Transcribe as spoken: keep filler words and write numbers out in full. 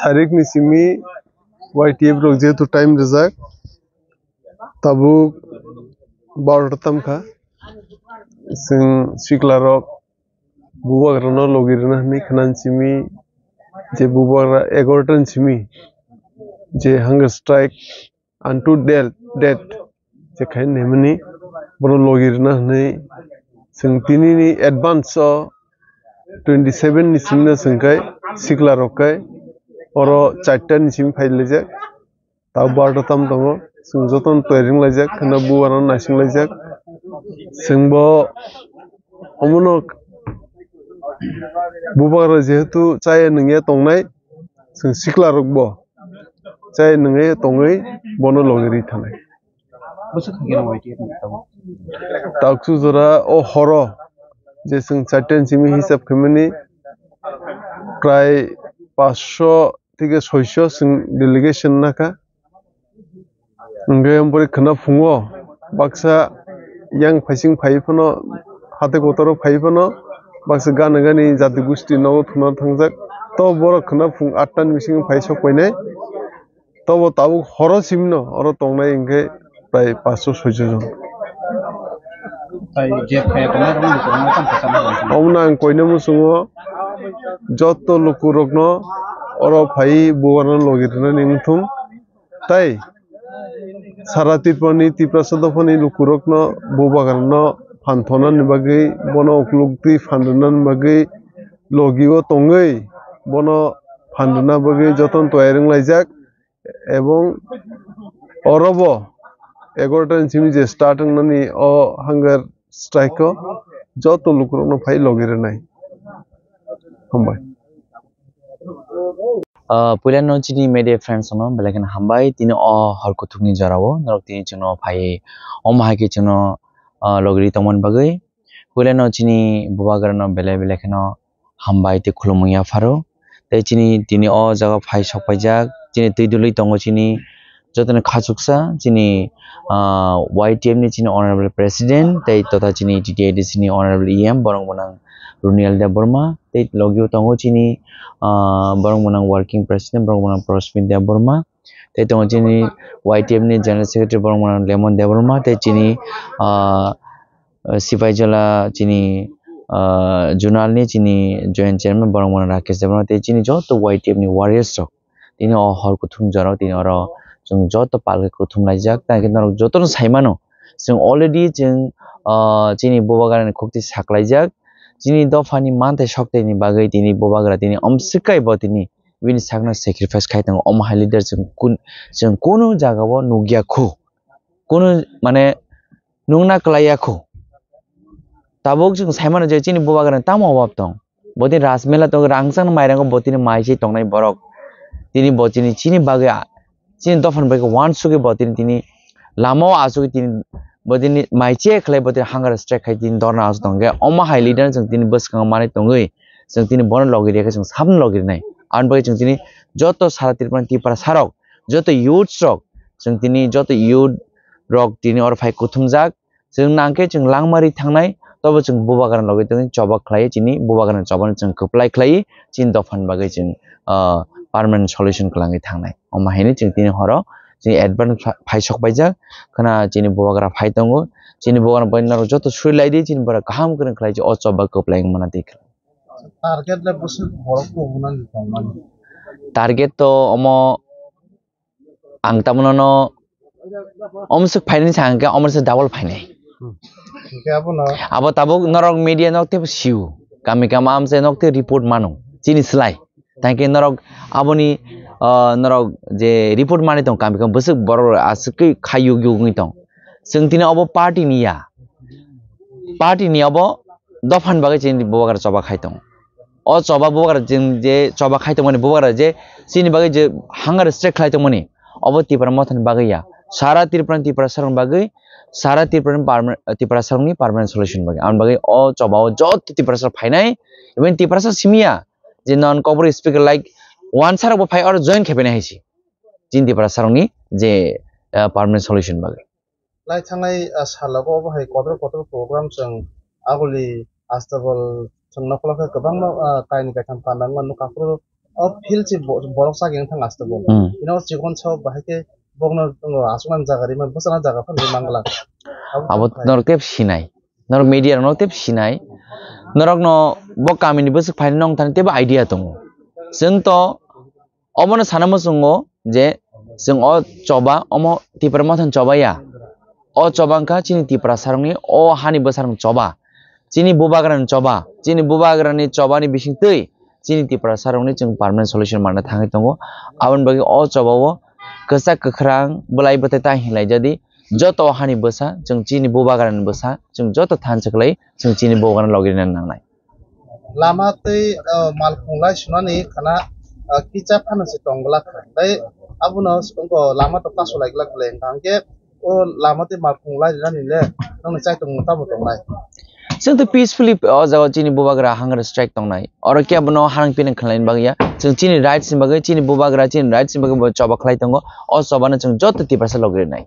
Tarik ni simi Y T F rok jehetu time rijak, tabuk barota tamkha, chwng sikla rok bubagra no logi rwna hinwi khwnani simi, je bubagra egaroh ta ni simi je hunger strike unto death, death je khai nemani, bono logi rwna hinwi chwng tini ni advance o twenty seven ni simi no chwng khai sikla rok khai oro charta ni simi phai laijak. Tabo barota tam tongo, chwng jotono toyar wng laijak, kheno bubagra no naising laijak. Chwngbo omono bubagra jehetu chaya nungya tongnai, chwng sikla rokbo chaya nungya tongwi bono logi rwi thanai. Bwswk khaikhe no Y T F ni tabuk? Taksu jora o horo je chwng charta ni simi hisab khaimani prai paanch theke soicho chwng delegation nakha. Hwnkhe omo pore khwna phungo baksa yang phaising phai phano, hatai kotoro phai phano baksa gana gani jati gusti nogo thwna thangjak. To borok khwna phung atta ni bisingo phai sok painai. Tobo tabuk horo simino oro tongnai hwnkhe prai paanch soicho jon. Tai je phai tongnai rokno bukurokno tamo kwchangma rwngkha. Omono ang koina muchungo joto lukurokno oro phai bubagrano logi rwnani wngthung. Tai sara Tripurani Tiprasa dophani lukurokno bubagrano phan thonani bagwi, bono ukloktwi phan rwnani bagwi logi o tongwi bono phan rwna bagwi jotono toyar wnglaijak. Ebong orobo egaroh ta ni simi je start wngnani o hunger strike o joto lukurokno phai logi rwnai. Hambai. Ah, puila no chini media friends no belai kheno hambai, tini o hor kuthukni jorao norok tini chwngno phai omo hai khe chwngno, ah, logi rwi tongmani bagwi. Puila no chini bubagrano belai belai kheno hambai tei khulumung yapharo. Tei chini tini o jaga phai sok paijak, chini twi dului tongo chini jotoni khachuksa chini, ah, Y T F ni chini honorable president tei totha chini T T A D C ni honorable E M borok mwnang Runiel Debbarma tei logio tongo chini, ah, borok mwnang working president borok mwnang Prosmit Debbarma. Tei tongo chini Y T F ni General Secretary borok mwnang Lemon Debbarma tei chini, ah, Sipaijala chini, ah, Zonal ni chini Joint Chairman borok mwnang Rakesh Debbarma tei chini joto Y T F ni warriors rok tini o hor kuthum jorao tini oro chwng joto palke kuthum laijak. Tei norok jotono sai mano chwng already chwng, ah, chini bubagrani khukti saklaijak, chini dophani manthai soktaini bagwi tini bubagra tini omswk kaibo tini bini sakno sacrifice khai tongo. Omo hai leader chwng kun-, chwng kunu jagao nukya khu, kunu mane nukna kwlaiya khu. Tabuk chwng sai mano je chini bubagrani tamo obab tong. Bo tini rajmela tongo, rangchakno mairango bo tini mai se tongnai borok. Tini bo chini, chini bagwi a-, chini dophani bagwi uansukgwi bo tini, tini lama o asugwi tini bo tini mai che khlai bo tini hunger strike khai tini dorna asuk tongkhe. Omo hai leader chwng tini bwskango manwi tongwi chwng tini bono logi rikhe chwng sabno logi rinai. Aboni bagwi chwng tini joto sara Tripura ni Tiprasa rok, joto youths rok, chwng tini joto youth rok tini oro phai kuthumjak. Chwng nangkhe chwng langmari thangnai, tobo chwng bubagrani logi tongwi choba khlai, chini bubagrani chobano chwng kwplai khlai, chini dophani bagwi chwng, ah, permanent solution kwlangwi thangnai. Omo haino chwng tini horo chini advance pha-, phaisok paijak, khwna chini bubagra phai tongo, chini bubagra bai norok joto suri lai di, chini borok kaham kwrwng khlai o choba kwplai wngmana twi khlai. Target le bwswk borok kubunani tongmani? Target to omo ang tamo nono omswk phainani sa hwnkhe omo se double phainai. Hmm. Hwnkhe abono abo tabuk norok media nok tebo sio. Kami kama amse nok te report mano. Chini slai. Thanke norok aboni, ah, norok je report mani tong kami kama bwswk borok aswk khe khai yug yug wngwi tong. Chwng tini obo party ni ya. Party ni obo dophani bagwi chini bubagra choba khai tong. O choba bubagra chwng je choba khai tongmani bubagra je chini bagwi je hunger strike khlai tongmani, obo Tipra mothani bagwi ya. Sara Tripura ni Tiprasa rokni bagwi, sara Tripura ni perma-, Tiprasa rokni permanent solution bagwi. Aboni bagwi o choba o joto Tiprasa rok phainai, even Tiprasa simi ya, je non Kokborok speaker like wansa rok bo phai oro join khe phainai hai se. Chini Tiprasa rokni je, ah, permanent solution bagwi. Lai thangnai, ah, salogo obo hai kotor kotor program chwng aguli Astabal chwng nokla khe kwbangma, ah, kaini kaitham panda wngma nukha, aphuru O field si bo-, borok chak yang thang aste bo. Hmm. Ino chikon sao bahai khe bokno tongo aswknang jaga rima bwsana jaga phano mangla. Abo norok tep sinai. Norok media rok norok tep sinai. Norok no bo kamini bwswk phaini nong thani tebo idea tongo. Chwng to obono sana muchungo je chwng o choba omo Tipra Motha ni choba ya. O choba wngkha chini Tiprasa rokni o hani bwsarokni choba. Chini bubagrani choba. Chini bubagrani chobani bisingtwi chini Tiprasa rokni chwng permanent solution manna thangwi tongo. Aboni bagwi o choba o kwchak kwkhrang bwlai bwtai ta hinlai jadi joto hani bwsa chwng chini bubagrani bwsa chwng joto thansa kwlai chwng chini bubagrani logi rina nangnai. Lama tei, o, malkhung lai sunani khana, o, kicha phano se tong glak kha. Tei abono ongko lama to kasu lai glak le hwnkha hwnkhe o lama tei malkhung lai rinani le nongni chaitung tamo tongnai. Chwng to peacefully o jaga chini bubagra hunger strike tongnai. Oro khe abono harang pinang khlaini bagwi ya. Chwng chini rights ni bagwi, chini bubagra chini rights ni bagwi bo choba khlai tongo. O chobano chwng joto Tiprasa logi rinai.